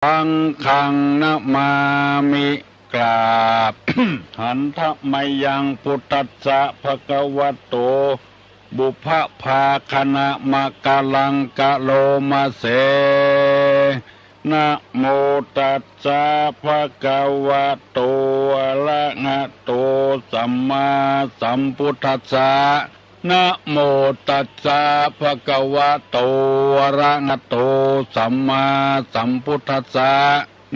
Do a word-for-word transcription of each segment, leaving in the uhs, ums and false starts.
สังฆังนะมามิ กราบ หันทะมะยัง พุทธัสสะ ภะคะวะโต บุพพาคะนะมะกะลังกะโลมะเส นะโมตัสสะ ภะคะวะโต อะระหะโต สัมมาสัมพุทธัสสะ นะโมตัสสะ ภะคะวะโต อะระหะโต สัมมาสัมพุทธัสสะ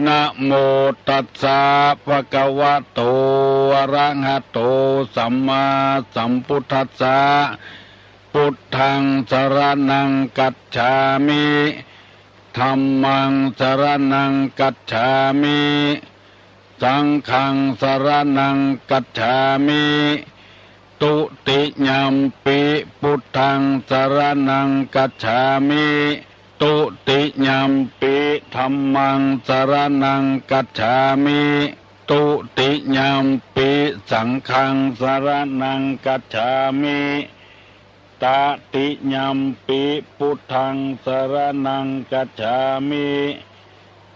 นะโมตัสสะ ภะคะวะโต อะระหะโต สัมมาสัมพุทธัสสะ พุทธังสะระณังกัจฉามิ ธัมมังสะระณังกัจฉามิ สังฆังสะระณังกัจฉามิ ตุติยัมปิ พุทธังสะระณังกัจฉามิ ตุติยัมปิ ธัมมังสะระณังกัจฉามิ ตุติยัมปิ สังฆังสะระณังกัจฉามิ ตะติยัมปิ พุทธังสะระณังกัจฉามิ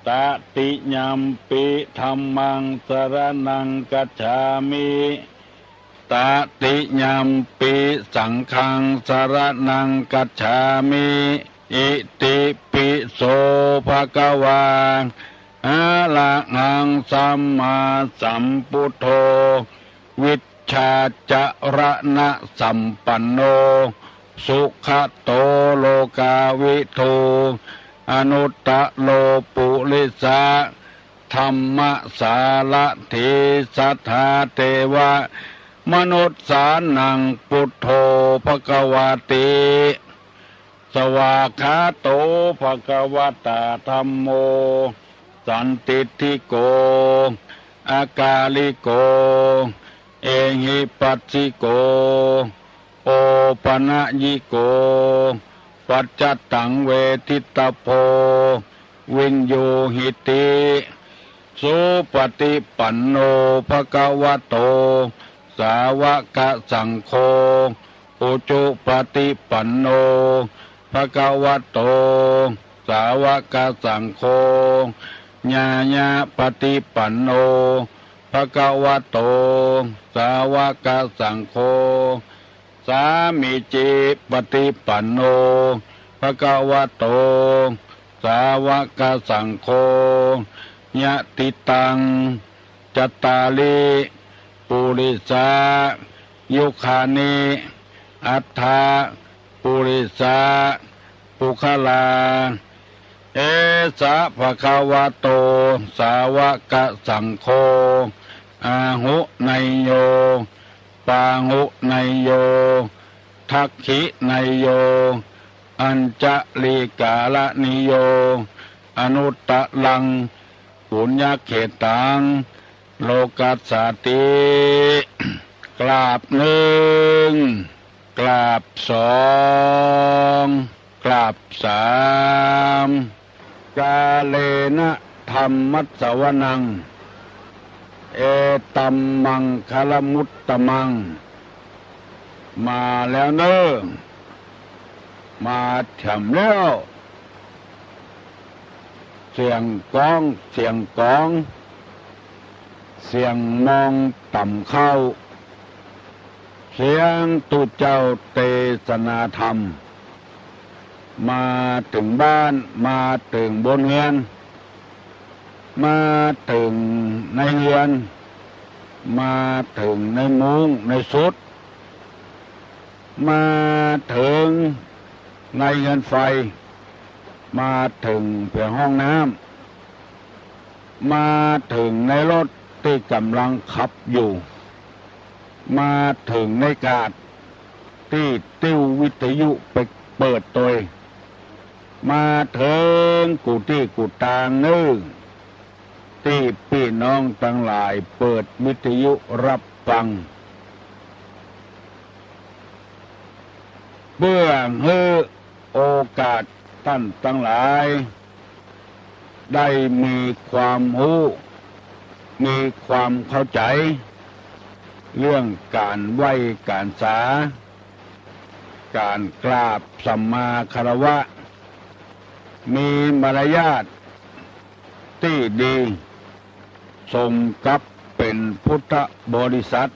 ตะติยัมปิ ธัมมังสะระณังกัจฉามิ ตะติยัมปิ สังฆังสะระณังกัจฉามิ อิติปิโส ภะคะวา อะระหังสัมมาสัมพุทโธ วิชชาจะระณะสัมปันโน สุขะโต โลกาวิทู อนุตตะโร ปุริสะธัมมะสารถี สัทธาเทวะมนุสสานัง พุทโธ ภะคะวาติ สวากขาโต ภะคะวะตา ธัมโม สันทิฏฐิโก อะกาลิโก เอหิปัสสิโก โอปะนะยิโก ปัจจตังเวทิตะโพ วิญญูหิติ สุปะฏิปันโน ภะคะวะโต สาวะกะสังโฆ อุจุปะฏิปันโน ภะคะวะโต สาวะกะสังโฆ ญาญะปะฏิปันโน ภะคะวะโต สาวะกะสังโฆ สามีจิปะฏิปันโน ภะคะวะโต สาวะกะสังโฆ ยะติตัง จัตตาริ ปุริสา ยุคานิ อัตถะ ปุริสา ปุคคลา เอสะ ภะคะวะโต สาวะกะสังโฆ อาหุเนยโย ปาหุเนยโย ทักขิเนยโย อัญจลีกาละนิโย อนุตตะรัง ปุญญะเขตัง โลกัสสาติ กราบนึ่ง กราบสอง กราบสาม กาเลนะธัมมัสสวนัง เอตัมมังคะละมุตตะมัง มาแล้วเน่อ มาแถมแล้ว เสียงก้อง เสียงก๋อง เสียงมองต่ำเข้า เสียงตุ๊เจ้าเตสนาธรรม มาเถิงบ้าน มาเถิงบนเฮือน มาเถิงในเฮือน มาเถิงในมุ้งในสุด มาเถิงในเฮือนไฟ มาเถิงแผงห้องน้ำ มาเถิงในรถตี้ก่ำลังขับอยู่ มาเถิงในกาดตี้ติ้ววิทยุไปเปิดตวย มาเถิงกู้ตี้กู้ตางเน่อ ตี้ปี้น้องตังหลายเปิดวิทยุฮับฟัง เปื้อหื้อโอกาสต้านตังหลาย ได้มีความฮู้ มีความเข้าใจ๋ เรื่องก๋านไหว้ก๋านสา ก๋านกราบสัมมาคารวะ มีมารยาท ตี้ดี สมกับเป๋นพุทธบริษัท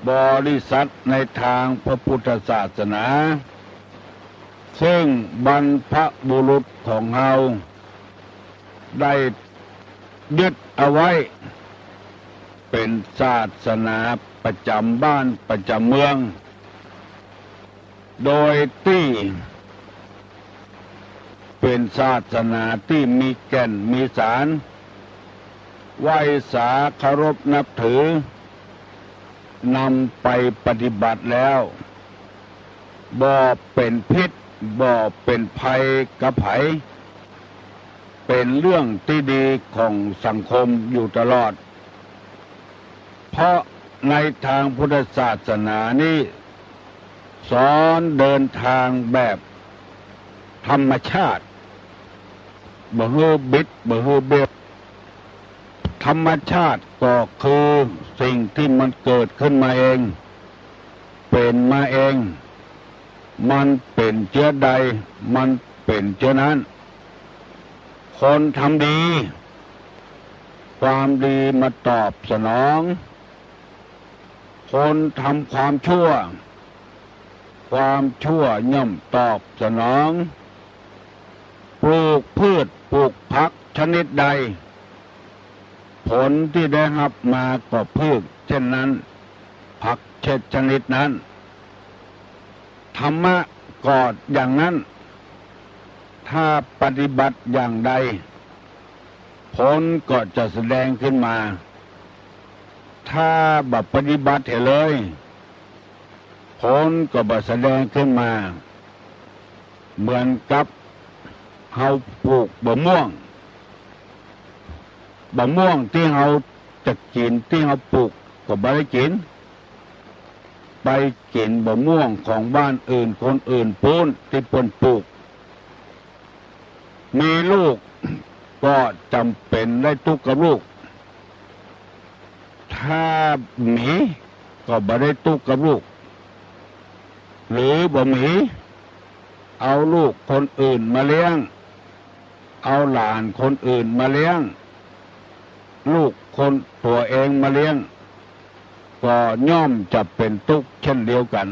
บริษัทในตางพระพุทธศาสนา ซึ่งบรรพบุรุษของเฮาได้ยึดเอาไว้ เป๋นศาสนาประจ๋ำบ้านประจ๋ำเมือง โดยตี้เป๋นศาสนาตี้มีแก่นมีสาร ไหว้สาเคารพนับถือ นำไปปฏิบัติแล้ว บ่เป๋นพิษ บ่เป๋นภัยกับใผ เป๋นเรื่องตี้ดีของสังคมอยู่ตลอด เพราะในตางพุทธศาสนานี้ สอนเดินตางแบบธรรมชาติ บ่หื้อบิด บ่หื้อเบี้ยว ธรรมชาติก็คือสิ่งตี้มันเกิดขึ้นมาเอง เป๋นมาเอง มันเป๋นเจื้อใด มันเป๋นเจื้อนั้น คนทำดี ความดีมาตอบสนอง คนทำความชั่ว ความชั่วย่อมตอบสนอง ปลูกพืชปลูกผักชนิดใด ผลตี้ได้ฮับมาก็พืชเช่นนั้น ผักเช่นชนิดนั้น ธรรมะก็อย่างนั้น ถ้าปฏิบัติอย่างใด ผลก็จะแสดงขึ้นมา ถ้าบ่ปฏิบัติเหียเลย ผลก็บ่แสดงขึ้นมา เหมือนกับเฮาปลูกบ่าม่วง บ่าม่วงตี้เฮาจะกิ๋นตี้เฮาปลูกก็บ่ได้กิ๋น ไปกิ๋นบ่าม่วงของบ้านอื่นคนอื่นปู๊นตี้เปิ้นปลูก มีลูกก็จ๋ำเป๋นได้ตุ๊กกับลูก ถ้าบ่มีก็บ่ได้ตุ๊กกับลูก หรือบ่มี เอาลูกคนอื่นมาเลี้ยง เอาหลานคนอื่นมาเลี้ยง ลูกคนตั๋วเองมาเลี้ยง ก็ย่อมจะเป๋นตุ๊กเช่นเดียวกั๋น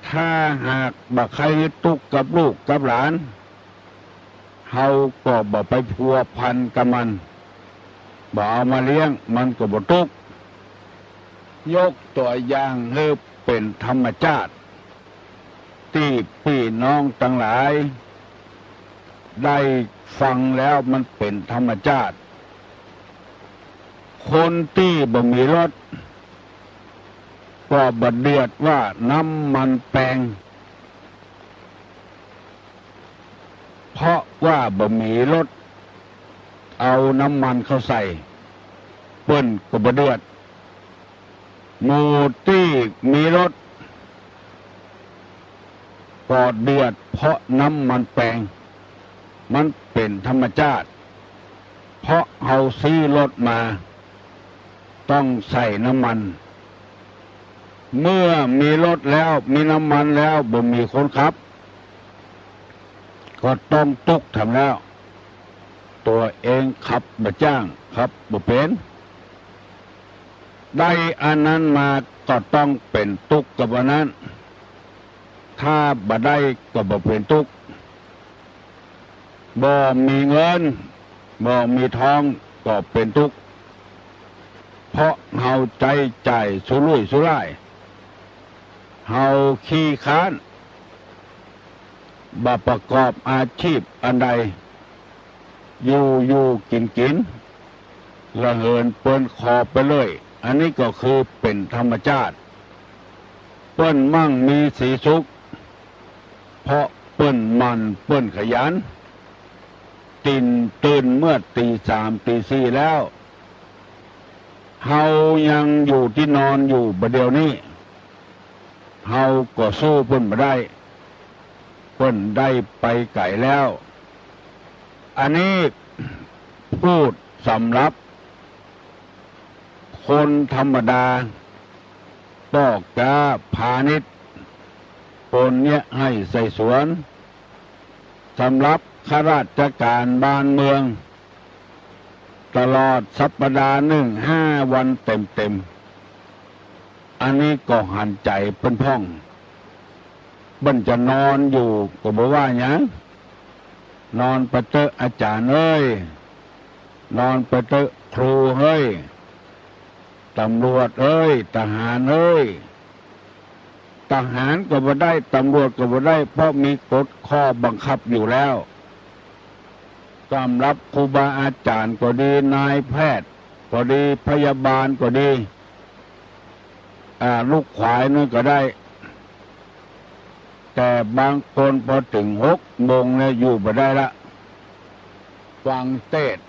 ถ้าหากบ่ใค่ตุ๊กกับลูกกับหลาน เฮาก็บ่ไปพัวพันกับมัน บ่เอามาเลี้ยง มันก็บ่ตุ๊ก ยกตั๋วอย่างหื้อเป๋นธรรมจาติ ตี้ปี้น้องตังหลายได้ฟังแล้วมันเป๋นธรรมจาติ คนตี้บ่มีรถ ก็บ่เดือดว่าน้ำมันแปง เพราะว่าบ่มีรถเอาน้ำมันเข้าใส่ เปิ้นก็บ่เดือด หมู่ตี้มีรถ ก็เดือดเพราะน้ำมันแปง มันเป๋นธรรมจาติ เพราะเฮาซื้อรถมา ต้องใส่น้ำมัน เมื่อมีรถแล้ว มีน้ำมันแล้ว บ่มีคนขับ ก็ต้องตุ๊กแถมแล้ว ตั๋วเองขับบ่จ้าง ขับบ่เป๋น ได้อันนั้นมาก็ต้องเป๋นตุ๊กกับอันนั้น ถ้าบ่ได้ก็บ่เป๋นตุ๊ก บ่มีเงิน บ่มีทองก็เป๋นตุ๊ก เพราะเฮาใจ๊จ่ายสุรุ่ยสุร่าย เฮาขี้ค้าน บ่ประกอบอาชีพอันใด อยู่อยู่กิ๋นกิ๋น ละเหินเปินคอไปเรื่อย อันนี้ก็คือเป๋นธรรมจาติ เปิ้นมั่งมีสีสุข เพราะเปิ้นหมั่นเปิ้นขยัน ตื่น ตื่นเมื่อตีสามตีสี่แล้ว เฮายังอยู่ตี้นอนอยู่บ่าเดี่ยวนี้ เฮาก็สู้เปิ้นบ่ได้ เปิ้นได้ไปไก๋แล้ว อันนี้พูดสำหรับคนธรรมดา ป้อก๊าพาณิชย์ คนเยียะไฮ่ใส่สวน สำหรับ ข้าราชก๋านบ้านเมือง ตลอดสัปดาห์นึ่งห้าวันเต็มๆ อันนี้ก็หันใจ๋เปิ้นพ่อง เปิ้นจะนอนอยู่ก็บ่ว่าหยัง นอนไปเต๊อะอาจ๋ารย์เอ้ย นอนไปเต๊อะครูเฮ้ย ตำรวจเอ้ย ทหารเอ้ย ทหารก็บ่ได้ ตำรวจก็บ่ได้ เพราะมีกฎข้อบังคับอยู่แล้ว สำหรับครูบาอาจ๋ารย์ก็ดี นายแพทย์ก็ดี พยาบาลก็ดี อ่า ลูกขวายนั่นก็ได้ แต่บางคนพอเถิงหกโมงเนี่ยอยู่บ่ได้ละ ฟังเตสน์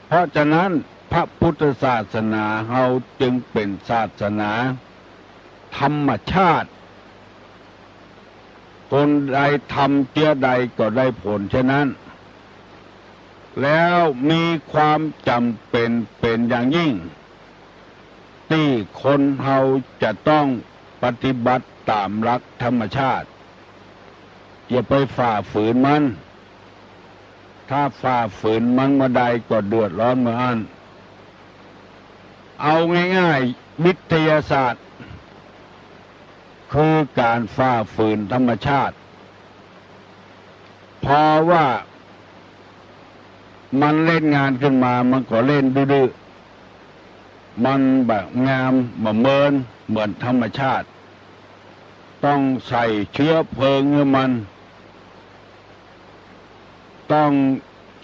เพราะฉะนั้นพระพุทธศาสนาเฮาจึงเป๋นศาสนาธรรมชาติ คนใดทำเจื้อใดก็ได้ผลเช่นนั้น แล้วมีความจ๋ำเป๋นเป๋นอย่างยิ่ง ตี้คนเฮาจะต้องปฏิบัติต๋ามหลักธรรมชาติ อย่าไปฝ่าฝืนมัน ถ้าฝ่าฝืนมันเมื่อใดก็เดือดร้อนเมื่ออั้น เอาง่ายๆ วิทยาศาสตร์ คือก๋านฝ่าฝืนธรรมชาติ เพราะว่ามันเล่นงานขึ้นมา มันก็เล่นดื้อๆ มันบ่งามบ่เมินเหมือนธรรมชาติ ต้องใส่เชื้อเพลิงหื้อมัน ต้อง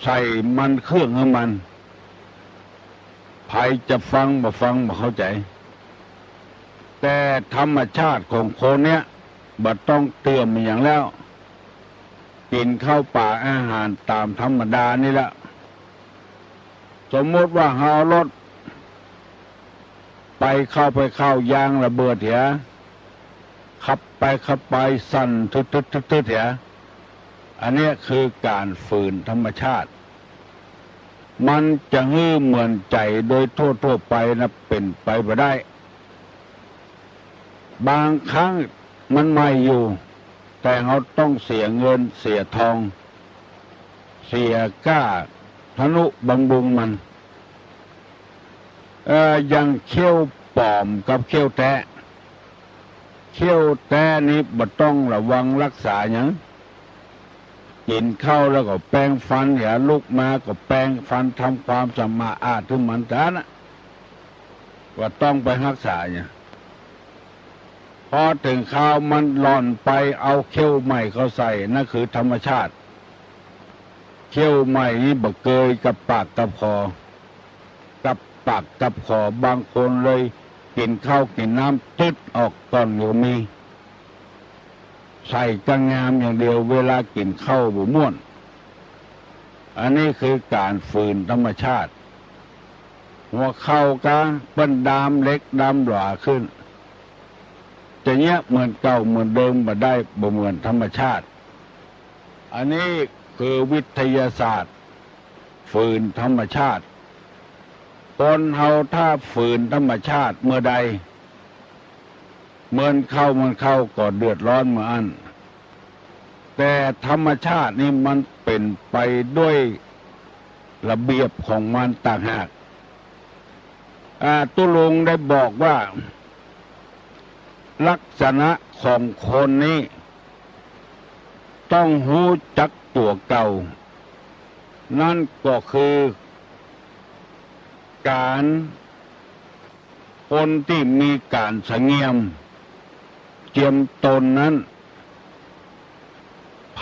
ใส่มันเครื่องหื้อมัน ใผจะฟังบ่ฟังบ่เข้าใจ๋ แต่ธรรมชาติของคนเนี้ยบ่ต้องเตื้อมอะหยังแล้ว กิ๋นข้าวป๋าอาหารต๋ามธรรมดานี่แหละ สมมุติว่าเฮาเอารถไปเข้าไปเข้ายางระเบิดเหีย ขับไปขับไปสั่นตึดๆๆๆ เหีย อันเนี้ยคือก๋านฝืนธรรมชาติ มันจะหื้อเหมือนใจ๋โดยทั่วๆ ไปนะ เป๋นไปบ่ได้ บางครั้งมันใหม่อยู่ แต่เฮาต้องเสียเงินเสียทอง เสียก้าทะนุบำรุงมัน เอ่อ อย่างเขี้ยวป๋อมกับเขี้ยวแต๊ เขี้ยวแต๊นี่บ่ต้องระวังฮักษาหยัง กิ๋นข้าวแล้วก็แปรงฟัน เหีย ลุกมาก็แปรงฟัน ทำความสะอาดหื้อมันเต้านั้นน่ะ บ่ต้องไปฮักษาหยัง พอเถิงคราวมันหล่อนไปเอาเขี้ยวใหม่เข้าใส่ นั่นคือธรรมชาติ เขี้ยวใหม่นี่บ่เกยกับปากกับคอ กับปากกับคอ บางคนเลยกิ๋นข้าวกิ๋นน้ำตึ๊ดออกก่อนก็มี ใส่ก้างามอย่างเดียว เวลากิ๋นข้าวบ่ม่วน อันนี้คือก๋านฝืนธรรมชาติ หัวเข่าก็เปิ้นดามเหล็กดามหลาขึ้น จะเยียะเหมือนเก่าเหมือนเดิมบ่ได้ บ่เหมือนธรรมชาติ อันนี้คือวิทยาศาสตร์ ฝืนธรรมชาติ คนเฮาถ้าฝืนธรรมชาติเมื่อใด เหมือนเข้าเหมือนเข้าก็เดือดร้อนเมื่ออั้น แต่ธรรมชาตินี่มันเป๋นไปด้วยระเบียบของมันต่างหาก อ่า ตุ๊ลุงได้บอกว่า ลักษณะของคนนี้ต้องฮู้จักตั๋วเก่า นั่นก็คือก๋าน คนตี้มีก๋านสะเงียม เจียมตนนั้น ใผ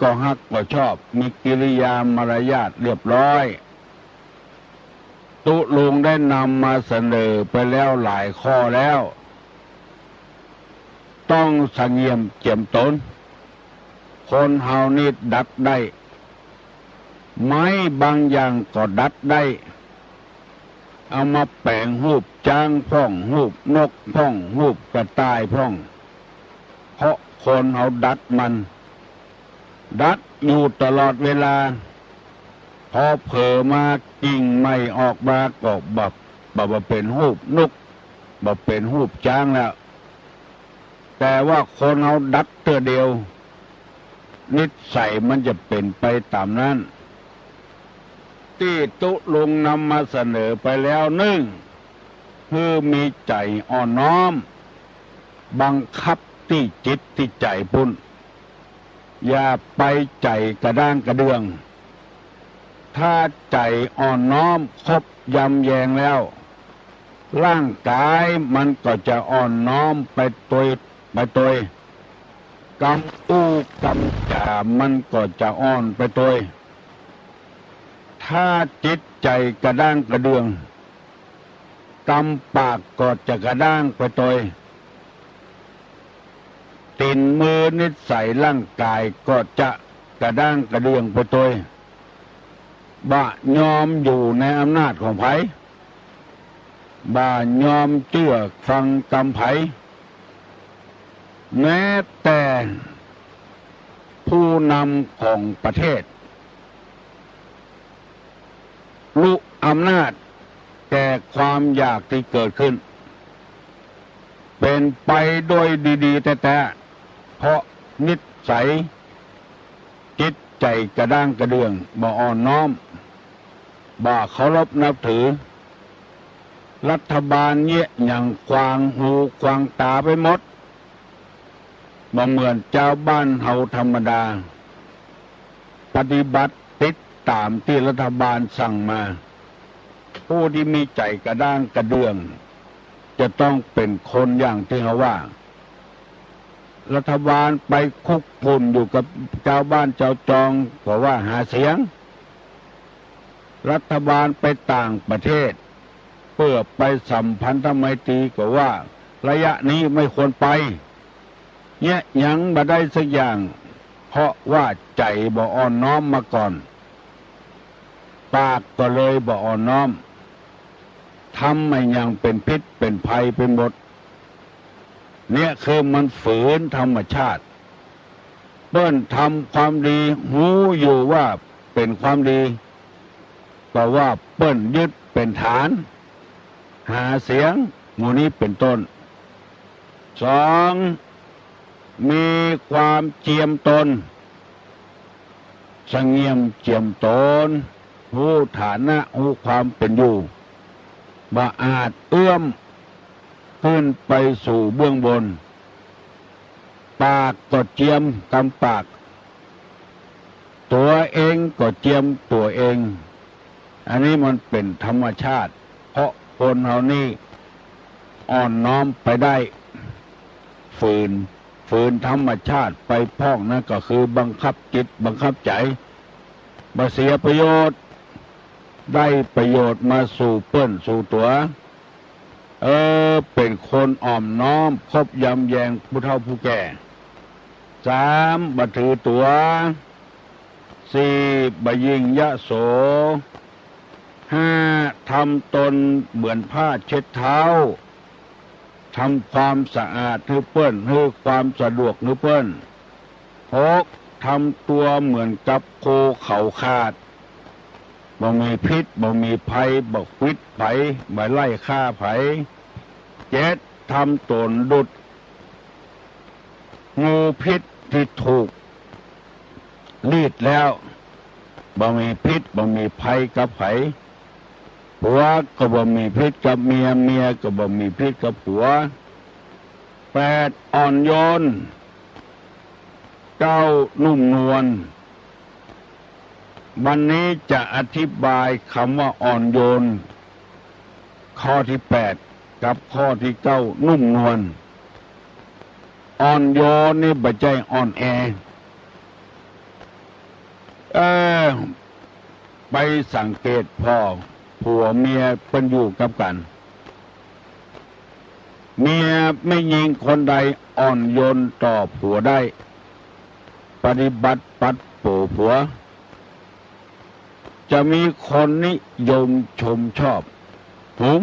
ก็ฮักก็ชอบ มีกิริยามารยาทเรียบร้อย ตุ๊ลุงได้นำมาเสนอไปแล้วหลายข้อแล้ว ต้องสะเงียมเจียมตน คนเฮานี่ดัดได้ ไม้บางอย่างก็ดัดได้ เอามาแป๋งฮูปจ๊างพ่อง ฮูปนกพ่อง ฮูปกระต่ายพ่อง เพราะคนเฮาดัดมัน ดัดอยู่ตลอดเวลา พอเผลอมากิ่งใหม่ออกมาก็บ่ บ่ บ่เป๋นฮูปนก บ่เป๋นฮูปจ๊างแล้ว แต่ว่าคนเฮาดัดเตื้อเดียว นิสัยมันจะเป๋นไปต๋ามนั้น ตี้ตุ๊ลุงนำมาเสนอไปแล้ว นึ่ง หื้อมีใจ๋อ่อนน้อม บังคับตี้จิตตี้ใจ๋ปู้น อย่าไปใจ๋กระด้างกระเดื่อง ถ้าใจ๋อ่อนน้อมครบยำแยงแล้ว ร่างก๋ายมันก็จะอ่อนน้อมไปตวย ไปตวย กำอู้กำจ๋ามันก็จะอ่อนไปตวย ถ้าจิตใจ๋กระด้างกระเดื่อง กำปากก็จะกระด้างไปตวย ตี๋นมือนิสัยร่างก๋ายก็จะกระด้างกระเดื่องไปตวย บ่ยอมอยู่ในอำนาจของใผ บ่ยอมเจื้อฟังกำใผ แม้แต่ผู้นำของประเทศ ลุอำนาจแก่ความอยากตี้เกิดขึ้น เป๋นไปโดยดีๆ แต๊ๆ เพราะนิสัยจิตใจ๋กระด้างกระเดื่อง บ่อ่อนน้อม บ่เคารพนับถือ รัฐบาลเยียะหยังขวางหูขวางต๋าไปหมด บ่เหมือนจาวบ้านเฮาธรรมดา ปฏิบัติติดต๋ามตี้รัฐบาลสั่งมา ผู้ตี้มีใจ๋กระด้างกระเดื่อง จะต้องเป๋นคนอย่างตี้เฮาว่า รัฐบาลไปคุกคุ่นอยู่กับจาวบ้านจาวจองก็ว่าหาเสียง รัฐบาลไปต่างประเทศ เปื้อไปสัมพันธไมตรีก็ว่าระยะนี้ไม่ควรไป เยียะหยังบ่ได้สักอย่าง เพราะว่าใจ๋บ่อ่อนน้อมมาก่อน ปากก็เลยบ่อ่อนน้อม ทำอะหยังเป๋นพิษเป๋นภัยไปหมด เนี่ยคือมันฝืนธรรมชาติ เปิ้นทำความดี ฮู้อยู่ว่าเป๋นความดี ก็ว่าเปิ้นยึดเป๋นฐาน หาเสียง หมู่นี้เป๋นต้น สอง มีความเจียมตน สะเงี่ยมเจียมตน ฮู้ฐานะ ฮู้ความเป๋นอยู่ บ่อาจเอื้อมขึ้นไปสู่เบื้องบน ปากก็เจียมกำปาก ตั๋วเองก็เจียมตั๋วเอง อันนี้มันเป๋นธรรมชาติ เพราะคนเฮานี่อ่อนน้อมไปได้ ฝืน ฝืนธรรมชาติไปพ่อง นั้นก็คือบังคับจิตบังคับใจ๋ บ่เสียประโยชน์ ได้ประโยชน์มาสู่เปิ้นสู่ตั๋ว เออ เป๋นคนอ่อมน้อม คบยำแยงผู้เฒ่าผู้แก่ สาม บ่ถือตั๋ว สี่ บ่ยิ่งยโส ห้า ทำตนเหมือนผ้าเช็ดเท้า ทำความสะอาดหื้อเปิ้น หื้อความสะดวกหื้อเปิ้น หก ทำตั๋วเหมือนกับโคเขาขาด บ่มีพิษ บ่มีภัย บ่ขวิดใผ บ่ไล่ฆ่าใผ เจ็ด ทำตนดุจ งูพิษตี้ถูกลีดแล้ว บ่มีพิษ บ่มีภัยกับใผ ผัวก็บ่มีพิษกับเมีย เมียก็บ่มีพิษกับผัว แปด อ่อนโยน เก้า นุ่มนวล วันนี้จะอธิบายกำว่าอ่อนโยน ข้อตี้แปด กับข้อตี้เก้า นุ่มนวล อ่อนโยนนี่บ่ใจ้อ่อนแอ เออ ไปสังเกตผ่อ ผัวเมียเปิ้นอยู่กับกั๋น เมียแม่ญิงคนใดอ่อนโยนต่อผัวได้ ปฏิบัติปัดโป๋ผัว จะมีคนนิยมชมชอบ หุง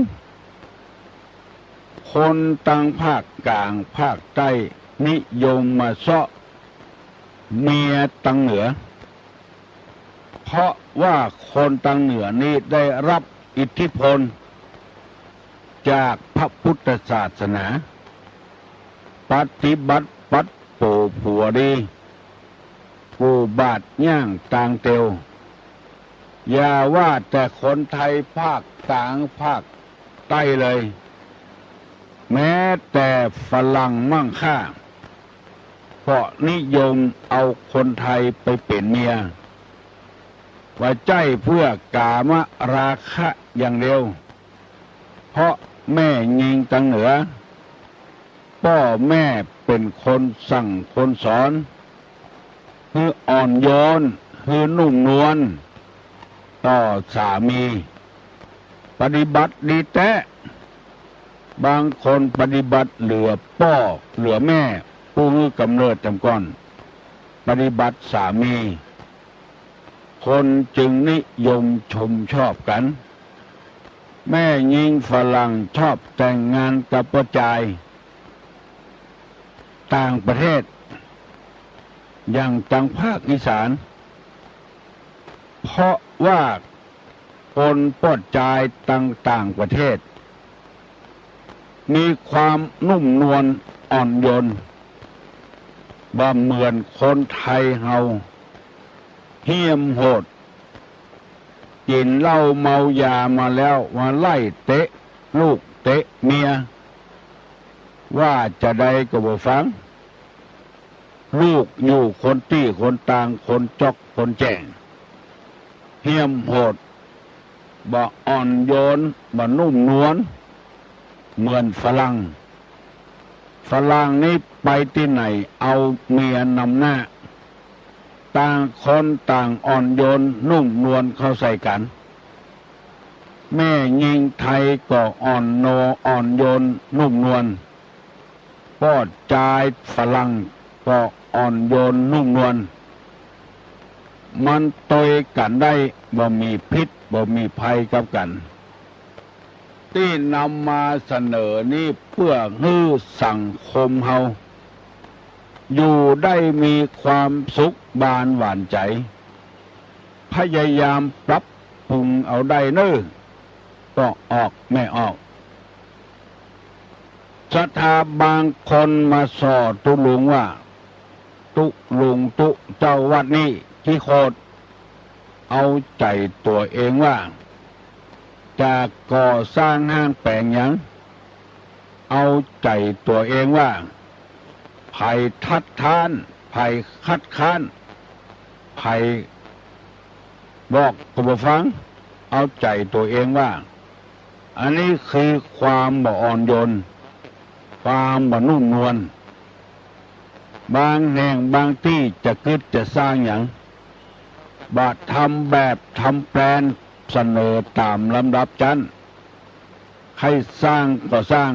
คนตังภาคก๋างภาคใต้นิยมมาเซาะเมียตังเหนือ เพราะว่าคนตังเหนือนี้ได้รับอิทธิพลจากพระพุทธศาสนา ปฏิบัติปัดโป๋ผัวดี กู่บาทย่างตางเตียว อย่าว่าแต่คนไทยภาคกลางภาคใต้เลย แม้แต่ฝรั่งมั่งค่า ก็นิยมเอาคนไทยไปเป๋นเมีย บ่ใจ้เปื้อกามราคะอย่างเดียว เพราะแม่ญิงตางเหนือ ป้อแม่เป๋นคนสั่งคนสอน หื้ออ่อนโยน หื้อนุ่มนวล ต่อสามี ปฏิบัติดีแต๊ บางคนปฏิบัติเหลือป้อเหลือแม่ ผู้หื้อกำเนิดแจ่มก่อน ปฏิบัติสามี คนจึงนิยมชมชอบกั๋น แม่ญิงฝรั่งชอบแต่งงานกับป้อจายต่างประเทศ อย่างตางภาคอีสาน เพราะว่าคนป้อจายตางต่างประเทศ มีความนุ่มนวลอ่อนโยน บ่เหมือนคนไทยเฮา เหี้ยมโหด กิ๋นเหล้าเมายามาแล้ว มาไล่เตะลูกเตะเมีย ว่าจาใดก็บ่ฟัง ลูกอยู่คนตี้คนตาง คนจ๊อกคนแจ้ง เหี้ยมโหด บ่อ่อนโยน บ่นุ่มนวล เหมือนฝรั่ง ฝรั่งนี่ไปตี้ไหนเอาเมียนำหน้า ต่างคนต่างอ่อนโยนนุ่มนวลเข้าใส่กั๋น แม่ญิงไทยก็อ่อนโน อ่อนโยนนุ่มนวล ป้อจายฝรั่งก็อ่อนโยนนุ่มนวล มันตวยกั๋นได้ บ่มีพิษ บ่มีภัยกับกั๋น ตี้นำมาเสนอนี้เปื้อหื้อสังคมเฮา อยู่ได้มีความสุขบานหวานใจ๋ พยายามปรับปรุงเอาได้เน่อ ป้อออกแม่ออก ศรัทธาบางคนมาส่อตุ๊ลุงว่า ตุ๊ลุงตุ๊เจ้าวัดนี้ขี้โขด เอาใจ๋ตั๋วเองว่า จะก่อสร้างห้างแป๋งหยัง เอาใจ๋ตั๋วเองว่า ใผคัดค้าน ใผคัดค้าน ใผบอกก็บ่ฟัง เอาใจ๋ตั๋วเองว่า อันนี้คือความบ่อ่อนโยน ความบ่นุ่มนวล บางแห่งบางตี้จะกึ๊ดจะสร้างหยัง บ่ทำแบบทำแปลนเสนอต๋ามลำดับจั้น ใค่สร้างก็สร้าง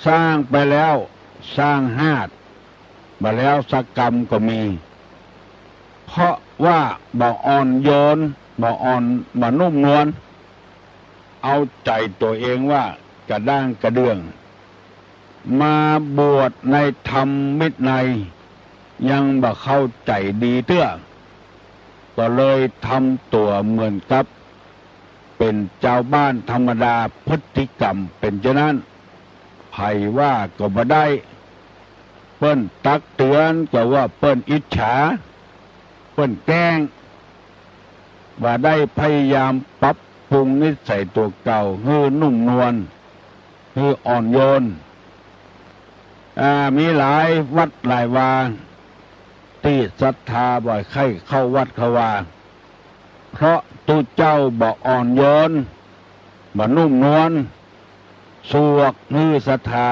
สร้างไปแล้วสร้างฮาด บ่แล้วสักกำก็มี เพราะว่าบ่อ่อนโยน บ่อ่อน บ่นุ่มนวล เอาใจ๋ตั๋วเองว่ากระด้างกระเดื่อง มาบวชในธรรมวินัย ยังบ่เข้าใจ๋ดีเตื้อ ก็เลยทำตั๋วเหมือนกับเป๋นจาวบ้านธรรมดา พฤติกรรมเป๋นจานั้น ใผว่าก็บ่ได้ เปิ้นตักเตื๋อนก็ว่าเปิ้นอิจฉา เปิ้นแกล้ง บ่ได้พยายามปรับปรุงนิสัยตั๋วเก่าหื้อนุ่มนวล หื้ออ่อนโยน อ่า มีหลายวัดหลายวา ตี้ศรัทธาบ่ใค่เข้าวัดเข้าวา เพราะตุ๊เจ้าบ่อ่อนโยน บ่นุ่มนวล สวกหื้อศรัทธา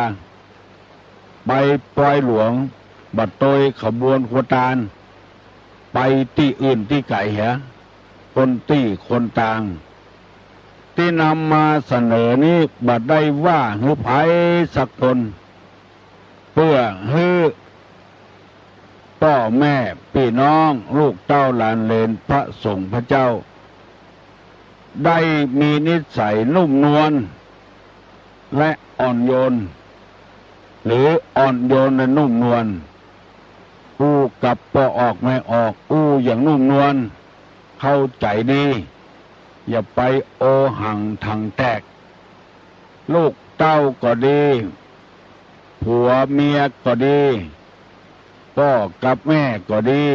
ไปปอยหลวง บ่ตวยขบวนครัวตาน ไปตี้อื่นตี้ไก๋เหีย คนตี้คนตาง ตี้นำมาเสนอนี้บ่ได้ว่าหื้อใผสักคน เปื้อหื้อป้อแม่ปี้น้องลูกเต้าหลานเหลนพระสงฆ์พระเจ้า ได้มีนิสัยนุ่มนวล และอ่อนโยน หรืออ่อนโยนและนุ่มนวล อู้กับป้อออกแม่ออก อู้อย่างนุ่มนวล เข้าใจ๋ดี อย่าไปโอหังถังแตก ลูกเต้าก็ดี ผัวเมียก็ดี พ่อกับแม่ก็ดี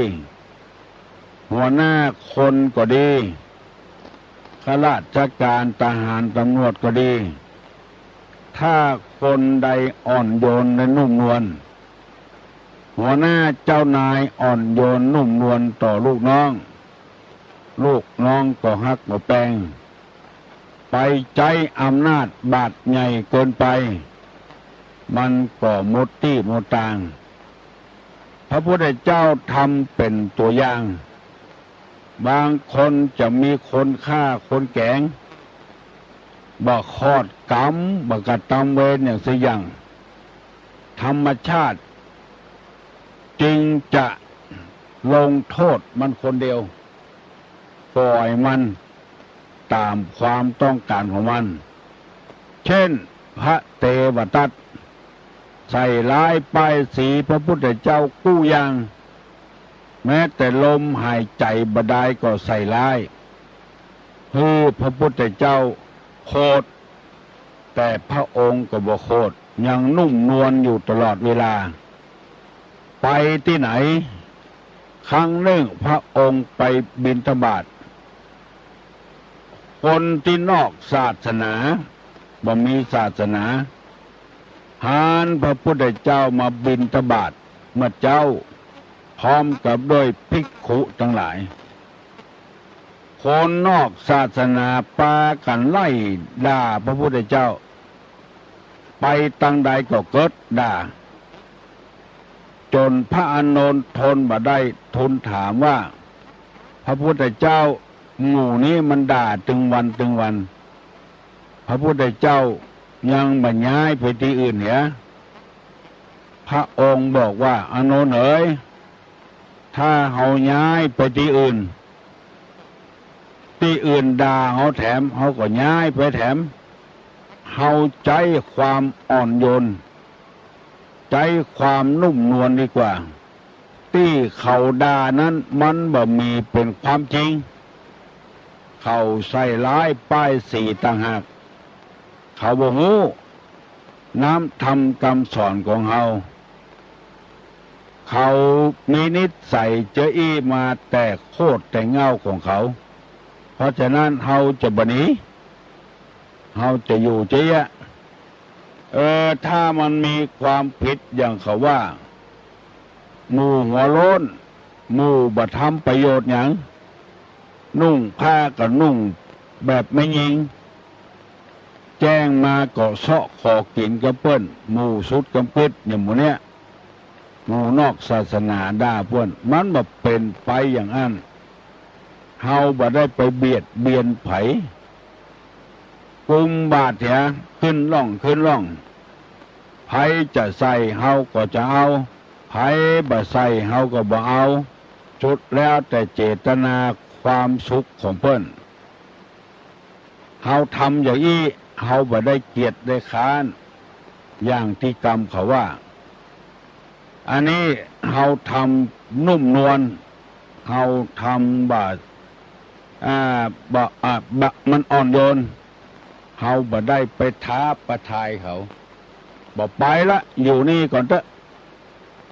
หัวหน้าคนก็ดี ข้าราชการทหารตำรวจก็ดี ถ้าคนใดอ่อนโยนและนุ่มนวล หัวหน้าเจ้านายอ่อนโยนนุ่มนวลต่อลูกน้อง ลูกน้องก็ฮักบ่แปง ไปใจ๊อำนาจบาดใหญ่เกินไป มันก็หมดตี้หมดตาง พระพุทธเจ้าทำเป๋นตั๋วอย่าง บางคนจะมีคนฆ่าคนแก๋ง บ่คอดก๋รรม บ่กระตำเวรอย่างสักอย่าง ธรรมชาติจึงจะลงโทษมันคนเดียว ปล่อยมันต๋ามความต้องก๋านของมัน เช่น พระเตวทัตใส่ร้ายป้ายสีพระพุทธเจ้ากู้อย่าง แม้แต่ลมหายใจ๋บ่ดายก็ใส่ร้าย หื้อพระพุทธเจ้าโขด แต่พระองค์ก็บ่โขด ยังนุ่มนวลอยู่ตลอดเวลา ไปตี้ไหน ครั้งนึ่งพระองค์ไปบิณฑบาต คนตี้นอกศาสนา บ่มีศาสนา หันพระพุทธเจ้ามาบิณฑบาตเมื่อเจ๊า พร้อมกับด้วยภิกขุตังหลาย คนนอกศาสนาปากั๋นไล่ด่าพระพุทธเจ้า ไปตางใดก็เกิดด่า จ๋นพระอานนท์ทนบ่ได้ ทูลถามว่า พระพุทธเจ้า หมู่นี้มันด่าตึงวันตึงวัน พระพุทธเจ้ายังบ่ย้ายไปตี้อื่นเหีย พระองค์บอกว่า อานนท์เอ๋ย ถ้าเฮาย้ายไปตี้อื่น ตี้อื่นด่าเฮาแถม เฮาก็ย้ายไปแถม เฮาใจ๊ความอ่อนโยน ใจ๊ความนุ่มนวลดีกว่า ตี้เขาด่านั้นมันบ่มีเป๋นความจริง เขาใส่ร้ายป้ายสีต่างหาก เขาบ่ฮู้น้ำธรรมกำสอนของเฮา เขามีนิสัยจะอี้มาแต่โคตรแต่เหง้าของเขา เพราะฉะนั้นเฮาจะบ่หนี เฮาจะอยู่เจ๊ยะ เออ ถ้ามันมีความผิดอย่างเขาว่า หมู่หัวโล้น หมู่บ่ทำประโยชน์หยัง นุ่งผ้าก็นุ่งแบบแม่ญิง แจ้งมาก็เซาะขอกิ๋นกับเปิ้น หมู่สุดกำกึ๊ดอย่างหมู่เนี้ย หมู่นอกศาสนาด่าเปิ้น มันบ่เป๋นไปอย่างอั้น เฮาบ่ได้ไปเบียดเบียนใผ กุมบาตรเหีย ขึ้นล่องขึ้นล่อง ใผจะใส่เฮาก็จะเอา ใผบ่ใส่เฮาก็บ่เอา สุดแล้วแต่เจตนาความสุขของเปิ้น เฮาทำอย่างอี้ เฮาบ่ได้เกียจได้คร้าน อย่างตี้กำเขาว่า อันนี้เฮาทำนุ่มนวล เฮาทำบ่ อ่า บ่ อ่า บ่ มันอ่อนโยน เฮาบ่ได้ไปท้าประทายเขา บ่ไปละ อยู่นี่ก่อนเต๊อะ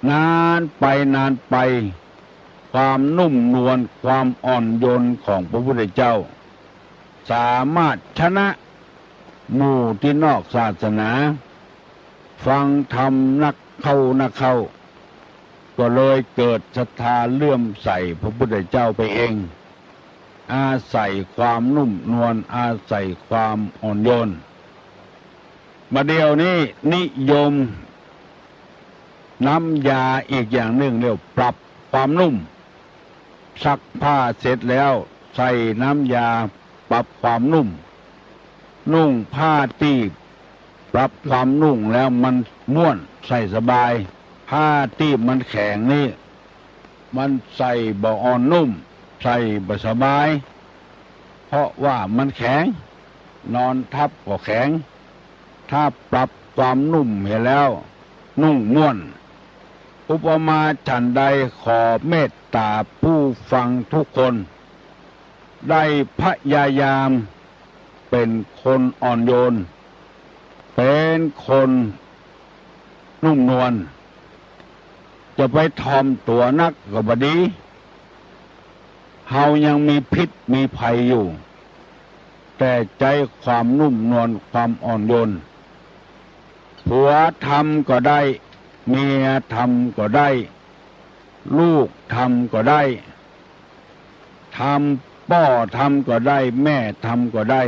นานไปนานไป ความนุ่มนวล ความอ่อนโยนของพระพุทธเจ้า สามารถชนะหมู่ตี้นอกศาสนา ฟังธรรมนักเข้านักเข้า ก็เลยเกิดศรัทธาเลื่อมใสพระพุทธเจ้าไปเอง อาศัยความนุ่มนวล อาศัยความอ่อนโยน บ่าเดี่ยวนี้นิยมน้ำยาอีกอย่างนึ่ง เรียกปรับความนุ่ม ซักผ้าเสร็จแล้วใส่น้ำยาปรับความนุ่ม นุ่งผ้าตี้ปรับความนุ่มแล้วมันม่วนใส่สบาย ผ้าตี้มันแข็งนี่ มันใส่บ่อ่อนนุ่ม ใส่บ่สบาย เพราะว่ามันแข็ง นอนทับก็แข็ง ถ้าปรับความนุ่มเหียแล้ว นุ่งม่วน อุปมาฉันใด ขอเมตต๋าผู้ฟังทุกคน ได้พยายามเป๋นคนอ่อนโยน เป๋นคนนุ่มนวล จะไปถ่อมตั๋วนักก็บ่ดี เฮายังมีพิษมีภัยอยู่ แต่ใจ๊ความนุ่มนวลความอ่อนโยน ผัวทำก็ได้ เมียทำก็ได้ ลูกทำก็ได้ ทำ ป้อทำก็ได้ แม่ทำก็ได้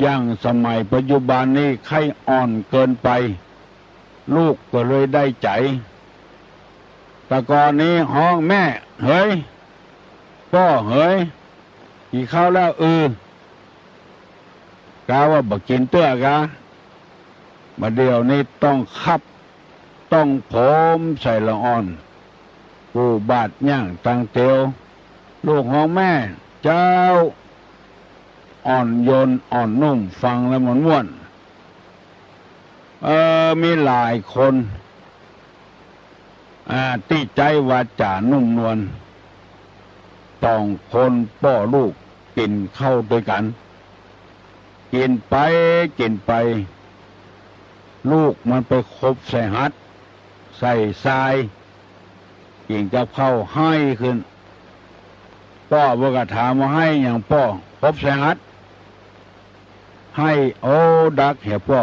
อย่างสมัยปัจจุบันนี้ใค่อ่อนเกินไป ลูกก็เลยได้ใจ๋ แต่ก่อนนี้ฮ้อง "แม่เหย ป้อเหย กิ๋นข้าวแล้ว" อือ กาว่าบ่กิ๋นเตื้อกา บ่าเดี่ยวนี้ต้องคับ ต้องโผมใส่ละอ่อน กู้บาดย่างตังเตียว ลูกฮ้อง "แม่เจ้า" อ่อนโยนอ่อนนุ่ม ฟังแล้วมันม่วน เออ มีหลายคน อ่า ตี้ใจ๊วาจ๋านุ่มนวล สองคนป้อลูกกิ๋นข้าวตวยกั๋น กิ๋นไปกิ๋นไป ลูกมันไปขบใส่หัด ใส่ซาย กิ๋นกับข้าวไห้ขึ้น ป้อมันก็ถามว่า "ไห้หยังป้อ ขบใส่หัด" "ไห้ โอ้ ดักแหป้อ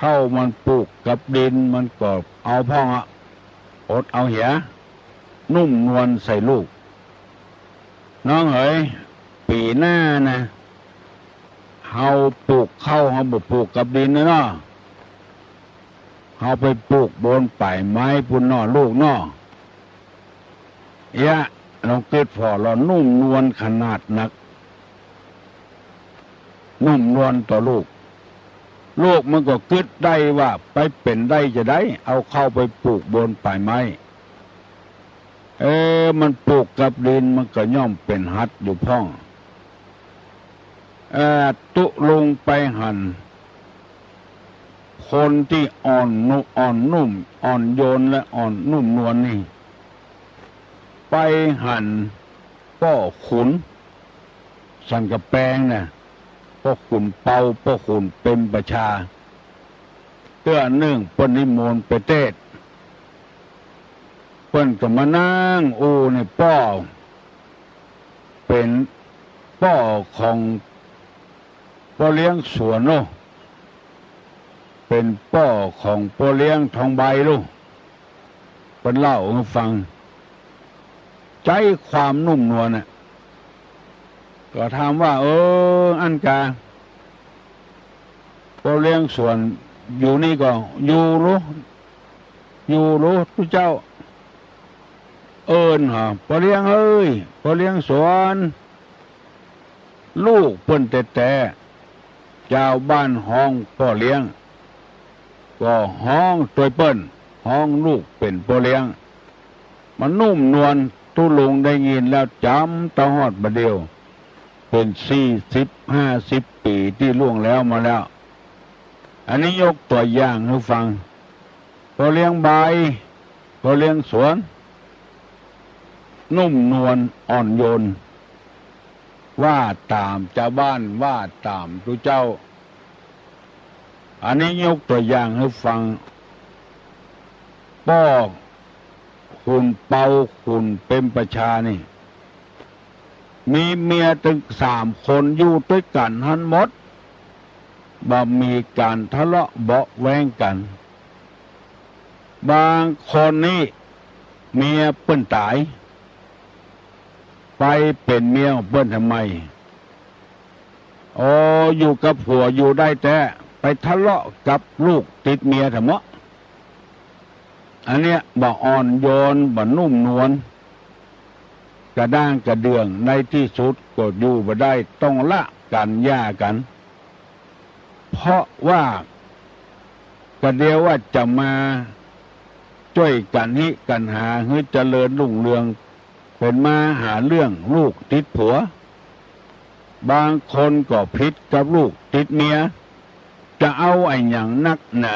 ข้าวมันปูกกับดิน มันก็เอาพ่องอะ อดเอาเหีย" นุ่มนวลใส่ลูก "น้องเหย ปี๋หน้านะ เฮาปูกข้าว เฮาบ่ปูกกับดินนะเนาะ เฮาไปปูกบนป่ายไม้ปู้นเนาะลูกเนาะ" เอ๊ะ ลองกึ๊ดผ่อ ลอนุ่มนวลขนาดนัก นุ่มนวลต่อลูก ลูกมันก็กึ๊ดได้ว่า ไปเป๋นได้จาใด เอาข้าวไปปูกบนป่ายไม้ เออ มันปูกกับดิน มันก็ย่อมเป๋นหัดอยู่พ่อง เออ ตุ๊ลุงไปหัน คนตี้อ่อนนุ อ่อนนุ่ม อ่อนโยนและอ่อนนุ่มนวลนี่ ไปหันป้อขุนสันกำแปงนะ ป้อขุนเปา ป้อขุนเปรมประชา เตื้อนึ่งเปิ้นนิมนต์ไปเตสน์ เปิ้นก็มานั่งอู้ในป้อ เป๋นป้อของป้อเลี้ยงสวนโน่ เป๋นป้อของป้อเลี้ยงทองใบโน่ เปิ้นเล่าหื้อฟัง ใจ๊ความนุ่มนวลน่ะ ก็ถามว่า เออ อั้นกา ป้อเลี้ยงสวนอยู่นี่ก่อ อยู่ลูก อยู่ลูกตุ๊เจ้า เอิ้นหา ป้อเลี้ยงเอ้ย ป้อเลี้ยงสวน ลูกเปิ้นแต๊ๆ จาวบ้านฮ้องป้อเลี้ยง ก็ฮ้องตวยเปิ้น ฮ้องลูกเป๋นป้อเลี้ยง มันนุ่มนวล ตุ๊ลุงได้ยินแล้วจ๋ำเต้าฮอดบ่าเดี่ยว เป๋นสี่สิบห้าสิบปี๋ตี้ล่วงแล้วมาแล้ว อันนี้ยกตั๋วอย่างหื้อฟัง ป้อเลี้ยงใบ ป้อเลี้ยงสวน นุ่มนวลอ่อนโยน ว่าต๋ามจาวบ้าน ว่าต๋ามตุ๊เจ้า อันนี้ยกตั๋วอย่างหื้อฟัง ป้อขุนเปา ขุนเปรมประชานี่ มีเมียตึงสามคน อยู่ตวยกั๋นหั้นหมด บ่มีก๋านทะเลาะเบาะแว้งกั๋น บางคนนี่เมียเปิ้นต๋าย ไปเป๋นเมียของเปิ้นทำไม อ๋อ อยู่กับผัวอยู่ได้แต๊ ไปทะเลาะกับลูกติดเมียทำเมาะ อันเนี้ยบ่อ่อนโยน บ่นุ่มนวล กระด้างกระเดื่อง ในตี้สุดก็อยู่บ่ได้ ต้องละกั๋น หย่ากั๋น เพราะว่า กระเดียวว่าจะมาจ้วยกั๋นฮิกั๋นหา หื้อเจริญรุ่งเรือง เป๋นมาหาเรื่องลูกติดผัว บางคนก็ผิดกับลูกติดเมีย จะเอาอะหยังนักหนา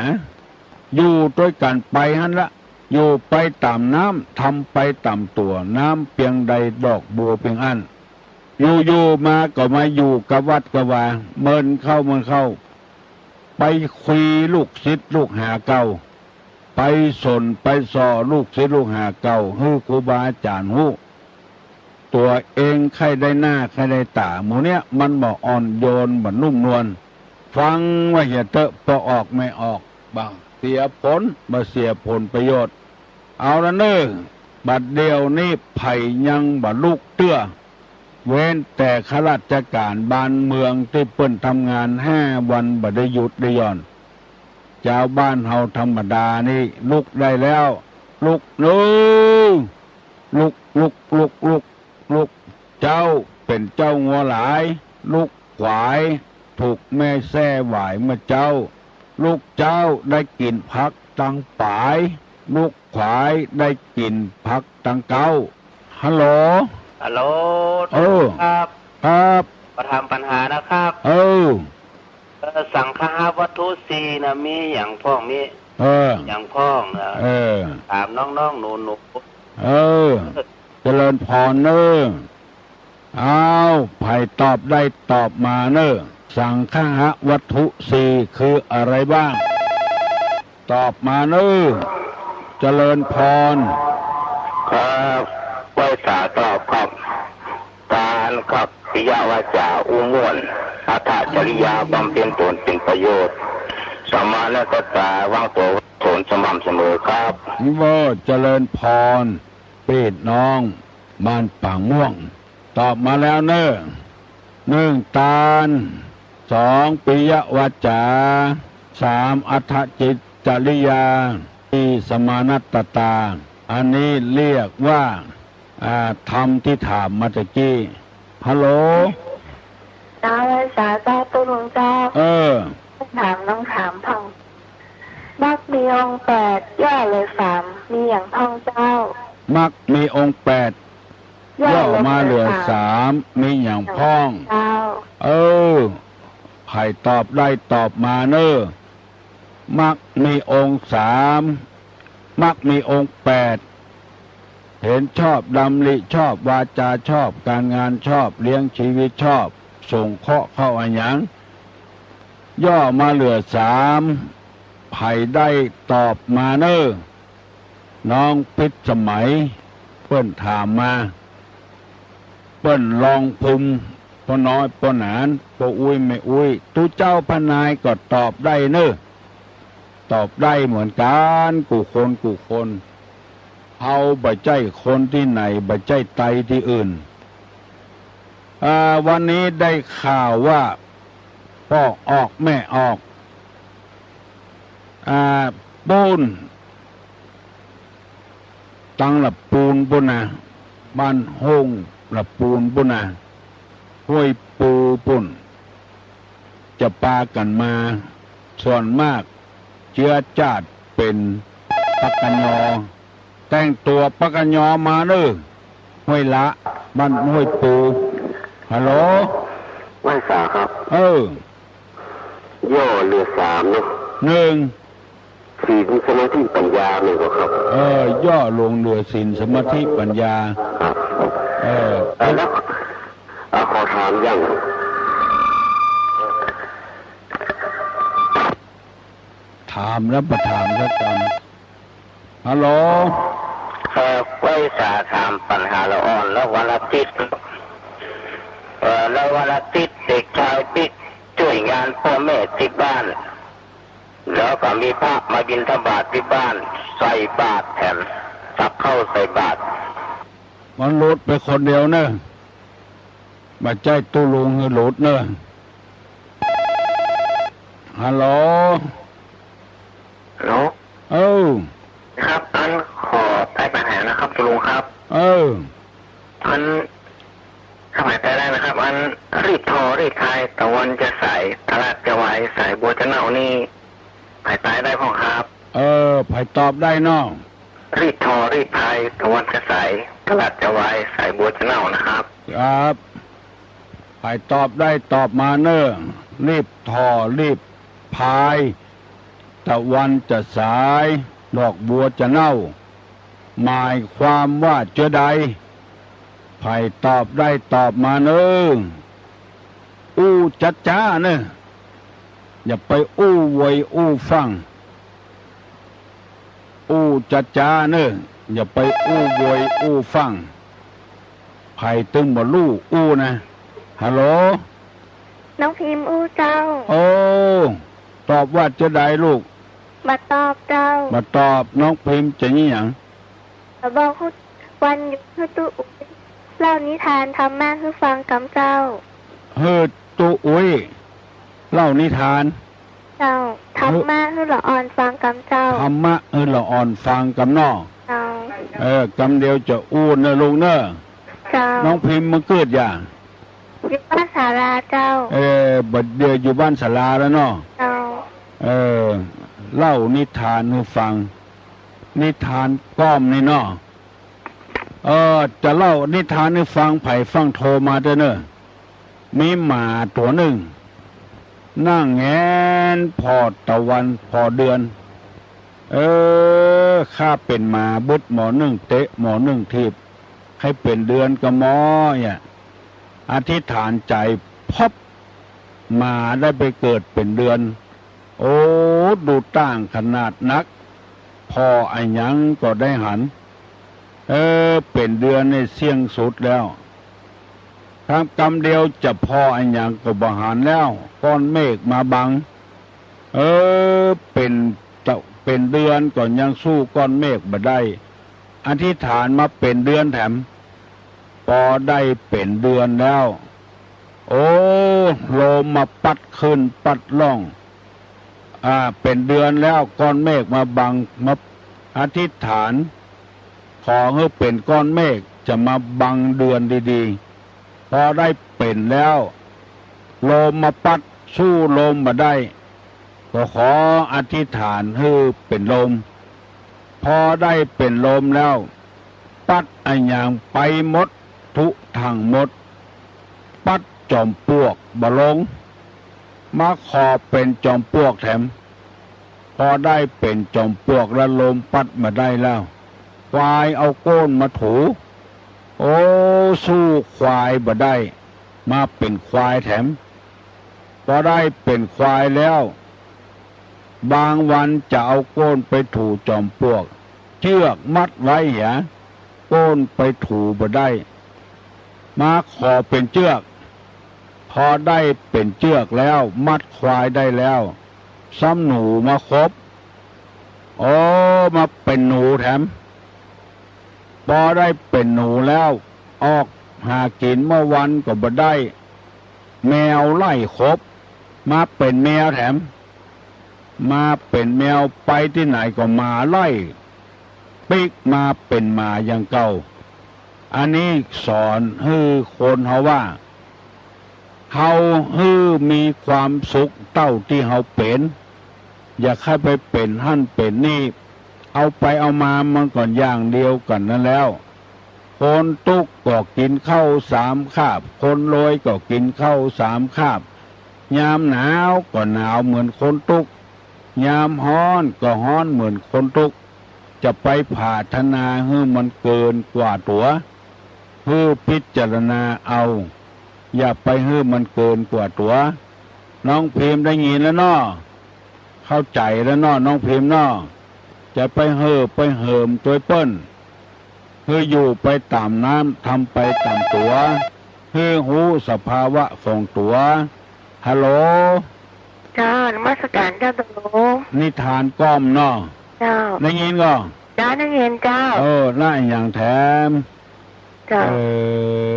อยู่ตวยกั๋นไปหั้นละ อยู่ไปต๋ามน้ำ ทำไปต๋ามตั๋ว น้ำเปียงใดดอกบัวเปียงอั้น อยู่ๆ มาก็มาอยู่กับวัดกับวา เมินเข้าเมินเข้า ไปคุยลูกศิษย์ลูกหาเก่า ไปส่นไปส่อลูกศิษย์ลูกหาเก่า หื้อครูบาอาจ๋ารย์ฮู้ ตั๋วเองใค่ได้หน้าใค่ได้ต๋า หมู่เนี้ยมันบ่อ่อนโยน บ่นุ่มนวล ฟังไว้เหียเต๊อะ ปอออกแม่ออก บ่เสียผล บ่เสียผลประโยชน์ เอาละเน่อ บัดเดี่ยวนี้ใผยังบ่ลุกเตื้อ เว้นแต่ข้าราชก๋านบ้านเมืองตี้เปิ้นทำงานห้าวันบ่ได้หยุดได้หย่อน จาวบ้านเฮาธรรมดานี่ลุกได้แล้ว ลุกเน่อ ลุก ลุก ลุก ลุก ลุก เจ้าเป๋นเจ้างัวหลาย ลุก ขวาย ถูกแม่แส้หวายเมื่อเจ๊า ลูกเจ๊าได้กิ๋นผักตังป๋าย ลูกขวายได้กิ๋นผักตังเก๊า ฮัลโหล ฮัลโหล เออ ครับ ครับ มาถามปัญหานะครับ เออ เอ่อ สังคหวัตถุสี่น่ะ มีหยังพ่อง มี เออ หยังพ่องนะ เออ ถามน้องๆ หนูๆ เออ เจริญพรเน่อ อ้าว ใผตอบได้ตอบมาเน่อ สังคหวัตถุสี่คืออะไรบ้าง ตอบมาเน่อ เจริญพร ครับ ไหว้สาตอบครับ ตานครับ ปิยวาจาอู้ม่วน อัตถจริยาบำเพ็ญต๋นเป๋นประโยชน์ สัมมาณัตตา วางตั๋ววางต๋นสม่ำเสมอครับ เออ เจริญพร ปี้น้องบ้านปางม่วง ตอบมาแล้วเน่อ หนึ่ง ตาน สอง ปิยวาจา สาม อัตถจริยา สี่ สัมมาณัตตา อันนี้เรียกว่า อ่า ธรรมตี้ถามมาตะกี้ ฮัลโหล เจ้า ไหว้สาเจ้า ตุ๊ลุงเจ้า เออ ถามน้องถามพ่อง มรรคมีองค์แปด ย่อเหลือสาม มีหยังพ่องเจ้า มรรคมีองค์แปด ย่อมาเหลือสาม มีหยังพ่อง เจ้า เออ ใผตอบได้ตอบมาเน่อ มรรคมีองค์สาม มรรคมีองค์แปด เห็นชอบ ดำริชอบ วาจาชอบ ก๋านงานชอบ เลี้ยงชีวิตชอบ สงเคราะห์เข้าอะหยัง ย่อมาเหลือสาม ใผได้ตอบมาเน่อ น้องพิษสมัย เปิ้นถามมา เปิ้นลองภูมิ ป้อน้อยป้อหนาน ป้ออุ๊ยแม่อุ๊ย ตุ๊เจ้าพระนายก็ตอบได้เน่อ ตอบได้เหมือนกั๋น กู้คนกู้คน เฮาบ่ใจ้คนตี้ไหน บ่ใจ้ไตตี้อื่น อ่า วันนี้ได้ข่าวว่า ป้อออกแม่ออก อ่า ปูน ตังละปูนปู้นนะ บ้านโฮ่งละปูนปู้นนะ ห้วยปูปู้น จะปากั๋นมา ส่วนมากเจื๊อจาดเป๋นปากกะยอ แต่งตั๋วปากกะยอมาเน่อ ห้วยละ บ้านห้วยปู ฮัลโหล ไหว้สาครับ เออ ย่อเหลือสามเนาะ หนึ่ง ศีล สมาธิ ปัญญา แม่นบ่ครับ เออ ย่อลงเหลือศีล สมาธิ ปัญญา ครับ เออ เอ่อ แล้ว เอ่อ ขอถามอย่าง ถามแล้วบ่ถามสักกำ ฮัลโหล เอ่อ ไหว้สาถามปัญหาละอ่อน ละวันอาทิตย์ เอ่อ ละวันอาทิตย์เด็กชายปิ๊กจ้วยงานป้อแม่ตี้บ้าน แล้วก็มีพระมาบิณฑบาตตี้บ้าน ใส่บาตรแถม ตักข้าวใส่บาตร มันหลุดไปคนเดียวเน่อ บ่ใจ้ตุ๊ลุงหื้อหลุดเน่อ ฮัลโหล ฮัลโหล เออ ครับ อันขอไต่ปัญหานะครับ ตุ๊ลุงครับ เออ อัน ถ้าใผไต่ได้นะครับ อัน รีดถ่อรีดพาย ตะวันจะสาย ตลาดจะวาย สายบัวจะเน่านี่ ใผไต่ได้พ่องครับ เออ ใผตอบได้เนาะ รีดถ่อรีดพาย ตะวันจะสาย ตลาดจะวาย สายบัวจะเน่านะครับ ครับ ใผตอบได้ตอบมาเน่อ รีดถ่อรีดพาย ตะวันจะสาย ดอกบัวจะเน่า หมายความว่าเจื้อใด ใผตอบได้ตอบมาเน่อ อู้จ๊าๆ เน่อ อย่าไปอู้ไวอู้ฟั่ง อู้จ๊าๆ เน่อ อย่าไปอู้โวยอู้ฟั่ง ใผตึงบ่ฮู้อู้นะ ฮัลโหล น้องพิมอู้เจ้า โอ้ ตอบว่าจะใดลูก บ่ตอบเจ้า บ่ตอบ น้องพิมจะอี้หยัง บ่บอกฮู้ วันหยุดหื้อตุ๊อุ๊ย เล่านิทานธรรมะหื้อฟังกำเจ้า หื้อตุ๊อุ๊ย เล่านิทาน เจ้า ธรรมะหื้อละอ่อนฟังกำเจ้า ธรรมะหื้อละอ่อนฟังกำเนาะ เจ้า เออ กำเดียวจะอู้เน่อลูกเน่อ เจ้า น้องพิมมาเกิดอย่า อยู่บ้านศาลาเจ้า เออ บัดเดี๋ยวอยู่บ้านศาลาแล้วเนาะ เจ้า เออ เล่านิทานหื้อฟัง นิทานก้อมนี่เนาะ เออ จะเล่านิทานหื้อฟัง ใผฟังโทรมาเต๊อะเน่อ มีหมาตั๋วนึ่ง นั่งแหงนผ่อตะวันผ่อเดือน เออ ข้าเป๋นหมาบึดหมอนึ่งเตะหมอนึ่งถีบ ใค่เป๋นเดือนก่อหมอเนี่ย อธิษฐานใจ๋ พับ หมาได้ไปเกิดเป๋นเดือน โอ้ ดูต่างขนาดนัก ผ่ออะหยังก็ได้หัน เออ เป๋นเดือนนี่เสี้ยงสุดแล้ว ทำกำเดียวจะผ่ออะหยังก็บ่หันแล้ว ก้อนเมฆมาบัง เออ เป๋น เป๋นเดือนก็ยังสู้ก้อนเมฆบ่ได้ อธิษฐานมาเป๋นเดือนแถม ปอได้เป๋นเดือนแล้ว โอ้ ลมมาปั๊ดขึ้นปั๊ดล่อง อ่า เป๋นเดือนแล้ว ก้อนเมฆมาบัง มาอธิษฐาน ขอหื้อเป๋นก้อนเมฆจะมาบังเดือนดีๆ ปอได้เป๋นแล้ว ลมมาปั๊ด สู้ลมบ่ได้ ก็ขออธิษฐานหื้อเป๋นลม ปอได้เป๋นลมแล้ว ปั๊ดอะหยังไปหมด ทุกตังหมด ปั๊ดจอมปลวกบ่ลง มาขอเป๋นจอมปลวกแถม ปอได้เป๋นจอมปลวกแล้ว ลมปั๊ดบ่ได้แล้ว ควายเอาโก้นมาถู โอ้ สู้ควายบ่ได้ มาเป๋นควายแถม ปอได้เป๋นควายแล้ว บางวันจะเอาโก้นไปถูจอมปลวก เจื้อกมัดไว้เหีย โก้นไปถูบ่ได้ มาขอเป๋นเจื้อก ปอได้เป๋นเจื้อกแล้ว มัดควายได้แล้ว ซ้ำหนูมาคบ โอ้ มาเป๋นหนูแถม ปอได้เป๋นหนูแล้ว ออกหากิ๋นเมื่อวันก็บ่ได้ แมวไล่คบ มาเป๋นแมวแถม มาเป๋นแมว ไปตี้ไหนก็หมาไล่ ปิ๊กมาเป๋นหมาอย่างเก่า อันนี้สอนหื้อคนเฮาว่า เฮาหื้อมีความสุขเต้าตี้เฮาเป๋น อย่าใค่ไปเป๋นหั้นเป๋นนี่ เอาไปเอามามันก็อย่างเดียวกั๋นนั้นแล้ว คนตุ๊กข์ก็กิ๋นข้าวสามคาบ คนรวยก็กิ๋นข้าวสามคาบ ยามหนาวก็หนาวเหมือนคนตุ๊กข์ ยามฮ้อนก็ฮ้อนเหมือนคนตุ๊กข์ จะไปผาถนาหื้อมันเกินกว่าตั๋ว หื้อพิจารณาเอา อย่าไปหื้อมันเกินกว่าตั๋ว น้องพิมได้ยินแล้วเนาะ เข้าใจ๋แล้วเนาะ น้องพิมเนาะ จะไปเฮ่อไปเหิมตวยเปิ้น หื้ออยู่ไปต๋ามน้ำ ทำไปต๋ามตั๋ว หื้อฮู้สภาวะของตั๋ว ฮัลโหล เจ้า นมัสก๋านเจ้า ตกลง นิทานก้อมเนาะ เจ้า ได้ยินก่อ เจ้า ได้ยินเจ้า เออ ละอะหยังแถม เจ้า เอ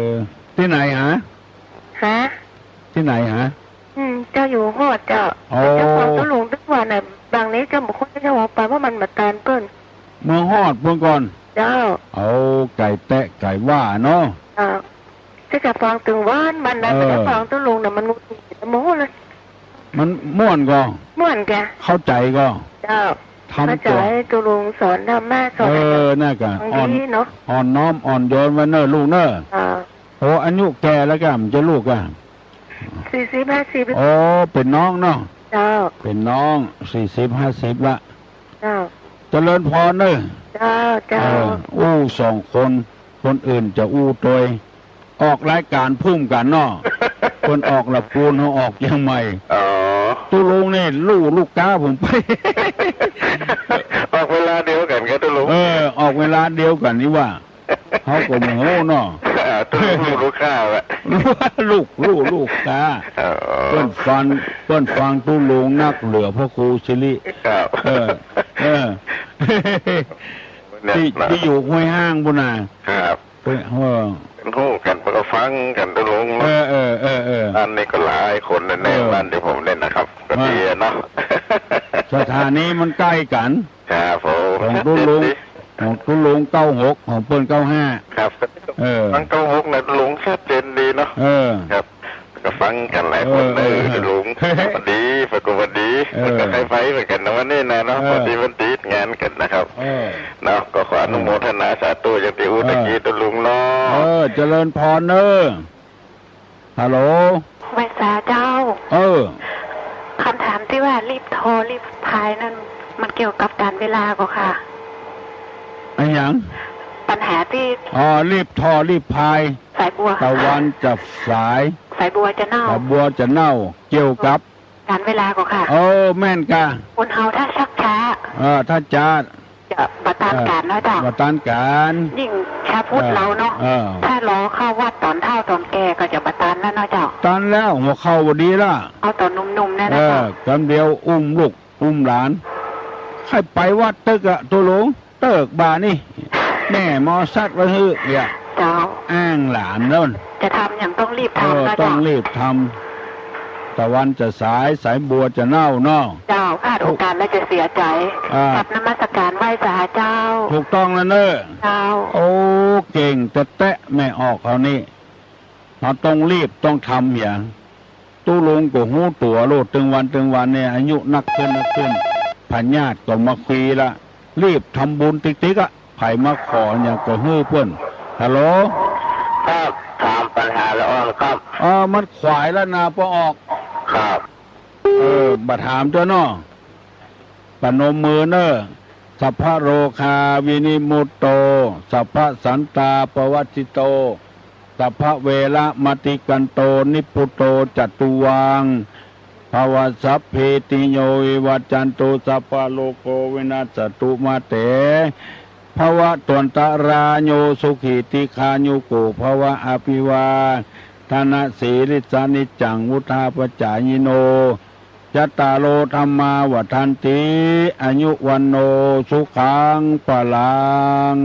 อ ตี้ไหนหา ฮะ ตี้ไหนหา อืม เจ้าอยู่ฮอดเจ้า โอ้ เจ้าฟังตุ๊ลุงตึกว่าน่ะ บางนี้เจ้าบ่ค่อยได้เจ้าว่าไป เพราะมันบ่ตานเปิ้น เมืองฮอดเปิ้นก่อน เจ้า เอา ไก่แตะไก่ว่าเนาะ เจ้า แต่จะฟังตึงวัน วันนั้น เออ แต่จะฟังตุ๊ลุงน่ะ มันหงุดหงิดโมโหเลย มันม่วนก่อ ม่วนก่อ เข้าใจ๋ก่อ เจ้า ทำ เข้าใจ๋ ตั๋ว ตุ๊ลุงสอนธรรมะ สอน เออ น่ะก่อ ฟัง อ่อน ดีเนาะ อ่อนน้อมอ่อนโยนไว้เน่อลูกเน่อ เจ้า โอ้ อายุแก่แล้วก่อ มันจะลูกก่อ สี่สิบห้าสิบ โอ้ เป๋นน้องเนาะ เจ้า เป๋นน้อง สี่สิบห้าสิบละ เจ้า เจริญพรเน่อ เจ้า เจ้า เออ อู้สองคน คนอื่นจะอู้ตวย ออกรายก๋านพุ่มกั๋นเนาะ เปิ้นออกละปูน เฮาออกเจียงใหม่ อ๋อ ตุ๊ลุงนี่ลู่ลูกก๊าผมไป ออกเวลาเดียวกั๋น ลาเดียวกั๋นนี่หว่า เฮาก็บ่ฮู้เนาะ ตุ๊ลุงฮู้ลูกค้าแหละ ลูก ลูก ลูกค้า อ๋อ เปิ้นฟัง เปิ้นฟังตุ๊ลุงนักเหลือพระครูสิริ ครับ เออ เออ เนี่ย ตี้ นะ ตี้อยู่ห้วยห้างปู้นน่ะ ครับ เปิ้น เออ เปิ้นฮู้กั๋น เปิ้นก็ฟังกั๋นตุ๊ลุง เออ เออ เออ เออ อันนี้ก็หลายคนแน่ๆ เออ บ้านตี้ผมเนี่ยนะครับ ก็ดีอะเนาะ อ่า สถานีมันใก้กั๋น ครับผม ของตุ๊ลุง ชัดเจนดี ของตุ๊ลุงเก้าหก ของเปิ้นเก้าห้า ครับ เออ ฟังเก้าหกนะตุ๊ลุง ชัดเจนดีเนาะ เออ ครับ ก็ฟังกั๋นหลายคน เออ เออ เออ ตุ๊ลุง พอดี ปรากฏว่าดี เออ ก็ใค่ไปเหมือนกั๋นนะวันนี้นะเนาะ เออ ปอดีวันติดงานกั๋นนะครับ เออ เนาะ ก็ขออนุโมทนาสาธุอย่างตี้อู้ตะกี้ตุ๊ลุงเนาะ เออ เจริญพรเน้อ ฮัลโหล ไหว้สาเจ้า เออ กำถามตี้ว่าลีบทอลีบพายนั้น มันเกี่ยวกับก๋านเวลาก่อค่ะ อะหยัง ปัญหาตี้ อ๋อ ลีบทอลีบพาย สายบัว ตะวันจะสาย สายบัวจะเน่า สายบัวจะเน่า เกี่ยวกับ ก๋านเวลาก่อค่ะ เออ แม่นก่ะ คนเฮาถ้าชักจ๊า เออ ถ้าจ๊า จะบ่ตานก๋านเนาะเจ้า เออ บ่ตานก๋าน ยิ่งชาวพุทธเฮาเนาะ เออ เออ ถ้ารอเข้าวัดต๋อนเฒ่าต๋อนแก่ก็จะบ่ตานแล้วเนาะเจ้า ตานแล้ว หัวเข่าบ่ดีละ เอาต๋อนหนุ่มๆ นั่นนะเจ้า เออ กำเดียวอุ้มลูก อุ้มหลาน ใค่ไปวัดตึกอะ ตุ๊ลุง เติ๊กบ่านี่ แม่หมอสัตว์ไว้หื้อเหีย เจ้า อ้างหลานโน่น จะทำอย่างต้องรีบทำ เออ นะเจ้า ต้องรีบทำ ตะวันจะสาย สายบัวจะเน่าเนาะ เจ้า พลาดโอกาสแล้วจะเสียใจ อ่า กราบนมัสการไหว้สาเจ้า ถูกต้องแล้วเน้อ เจ้า โอ้ เก่งแต๊ๆ แม่ออกคราวนี้ เฮาต้องรีบต้องทำเหีย ตุ๊ลุงก็ฮู้ตั๋วโลด ตึงวันตึงวันเนี่ย อายุนักขึ้นนักขึ้น พญาติก็มาคุยละ รีบทำบุญติ๊กๆ อะ ใผมาขอหยังก็หื้อเปิ้น ฮัลโหล ครับ ถามปัญหาละอ่อนครับ เออ มันขวายแล้วนา ปอออก ครับ เออ บ่ถามจ้ะเนาะ ประนมมือเน้อ สัพพะโรคาวินิมุตโต สัพพะสันตาปวัชชิโต สัพพะเวระมะติกันโต นิพพุโต จัตตุวัง ภวะ สัพพีติโย วิวัจจันตุ สัพพะโรโค วินัสสะตุ มาเต ภวะตวันตะราโย สุขีติคายุโก ภวะ อภิวาทะนะสีลิสสะ นิจจังวุฑฒาปะจายิโน จัตตาโร ธัมมา วัฑฒันติ อายุ วัณโณ สุขัง พลัง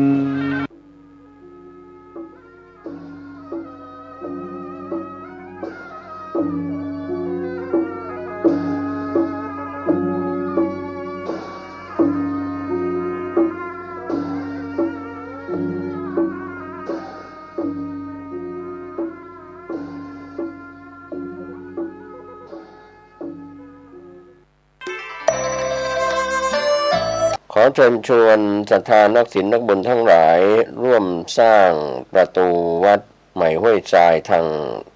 ขอเชิญชวนศรัทธานักศีลนักบุญทั้งหลาย ร่วมสร้างประตูวัดใหม่ห้วยทรายทาง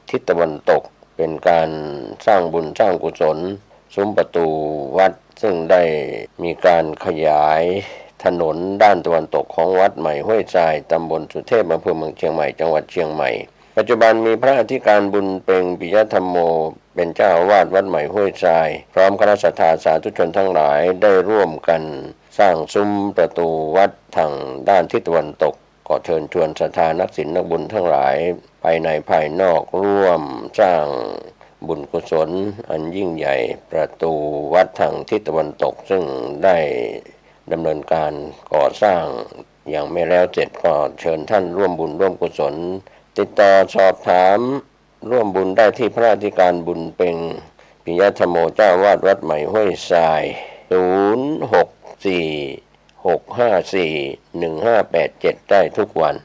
ทิศตะวันตก เป็นการสร้างบุญสร้างกุศล ซุ้มประตูวัด ซึ่งได้มีการขยายถนนด้านตะวันตกของวัดใหม่ห้วยทราย ตำบลสุเทพ อำเภอเมืองเชียงใหม่ จังหวัดเชียงใหม่ ปัจจุบันมีพระอธิการบุญเป็ง ปิยธรรมโม เป็นเจ้าอาวาสวัดใหม่ห้วยทราย พร้อมคณะศรัทธาสาธุชนทั้งหลายได้ร่วมกันสร้างซุ้มประตูวัดทางด้านทิศตะวันตก ขอเชิญชวนศรัทธานักศีลนักบุญทั้งหลาย ภายในภายนอก ร่วมสร้างบุญกุศลอันยิ่งใหญ่ ประตูวัดทางทิศตะวันตก ซึ่งได้ดำเนินการก่อสร้างยังไม่แล้วเสร็จ ก็เชิญท่านร่วมบุญร่วมกุศล ติดต่อสอบถาม ร่วมบุญได้ที่พระอธิการบุญเป็ง ปิยธรรมโม เจ้าอาวาสวัดใหม่ห้วยทราย ศูนย์หกสี่ หกห้าสี่ หนึ่งห้าแปดเจ็ด ได้ทุกวัน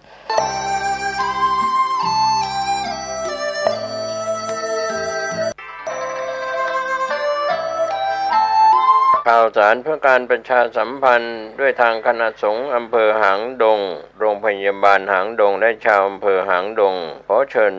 ข่าวสารเพื่อการประชาสัมพันธ์ ด้วยทางคณะสงฆ์อำเภอหางดง โรงพยาบาลหางดง และชาวอำเภอหางดง ขอเชิญ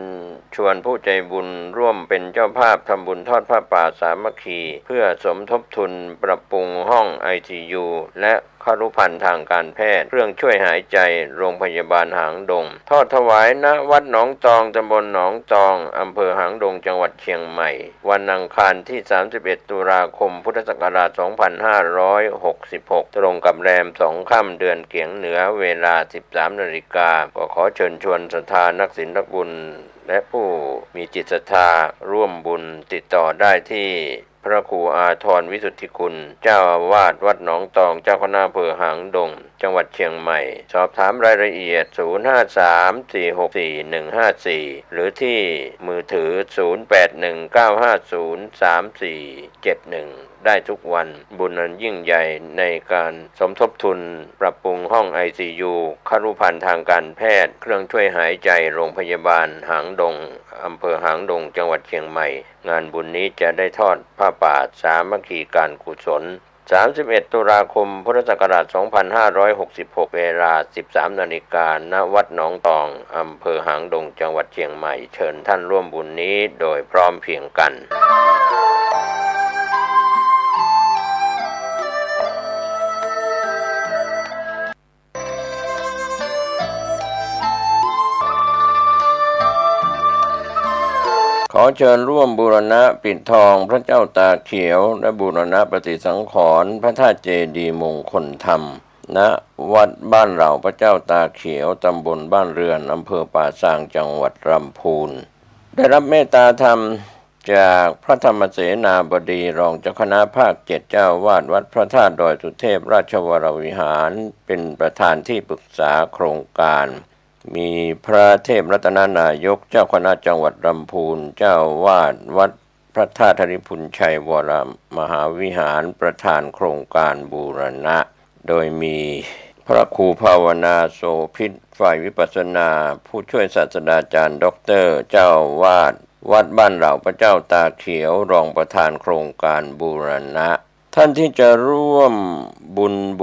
ชวนผู้ใจบุญร่วมเป็นเจ้าภาพทำบุญทอดผ้าป่าสามัคคี เพื่อสมทบทุนปรับปรุงห้อง ไอซียู และ ครุภัณฑ์ทางการแพทย์ เครื่องช่วยหายใจ โรงพยาบาลหางดง ทอดถวาย ณ วัดหนองตอง ตำบลหนองตอง อำเภอหางดง จังหวัดเชียงใหม่ วันอังคารที่ สามสิบเอ็ด ตุลาคม พุทธศักราช สองพันห้าร้อยหกสิบหก ตรงกับแรมสองค่ำ เดือนเกียงเหนือ เวลา สิบสาม นาฬิกา ก็ขอเชิญชวนศรัทธานักศีลนักบุญ และผู้มีจิตศรัทธาร่วมบุญ ติดต่อได้ที่ พระครูอาทรวิสุทธิคุณ เจ้าอาวาสวัดหนองตอง เจ้าคณะอำเภอหางดง จังหวัดเชียงใหม่ สอบถามรายละเอียด ศูนย์ห้าสาม สี่หกสี่ หนึ่งห้าสี่ หรือที่มือถือ ศูนย์แปดหนึ่ง เก้าห้าศูนย์ สามสี่เจ็ดหนึ่ง ได้ทุกวัน บุญอันยิ่งใหญ่ในการสมทบทุนปรับปรุงห้อง ไอซียู ครุภัณฑ์ทางการแพทย์ เครื่องช่วยหายใจ โรงพยาบาลหางดง อำเภอหางดง จังหวัดเชียงใหม่ งานบุญนี้จะได้ทอดผ้าป่าสามัคคีการกุศล สามสิบเอ็ด ตุลาคม พุทธศักราช สองพันห้าร้อยหกสิบหก เวลา สิบสาม นาฬิกา ณ วัดหนองตอง อำเภอหางดง จังหวัดเชียงใหม่ เชิญท่านร่วมบุญนี้โดยพร้อมเพรียงกัน ขอเชิญร่วมบูรณะปิดทองพระเจ้าตาเขียว และบูรณะปฏิสังขรณ์พระธาตุเจดีย์มงคลธรรม ณ วัดบ้านเหล่าพระเจ้าตาเขียว ตำบลบ้านเรือน อำเภอป่าซาง จังหวัดลำพูน ได้รับเมตตาธรรมจากพระธรรมเสนาบดี รองเจ้าคณะภาคเจ็ด เจ้าอาวาสวัดพระธาตุดอยสุเทพราชวรวิหาร เป็นประธานที่ปรึกษาโครงการ มีพระเทพรัตนนายก เจ้าคณะจังหวัดลำพูน เจ้าอาวาสวัดพระธาตุธริพุนชัยวรมหาวิหาร ประธานโครงการบูรณะ โดยมีพระครูภาวนาโสภิต ฝ่ายวิปัสสนา ผู้ช่วยศาสตราจารย์ด็อกเตอร์ เจ้าอาวาสวัดบ้านเหล่าพระเจ้าตาเขียว รองประธานโครงการบูรณะ ท่านที่จะร่วมบุญ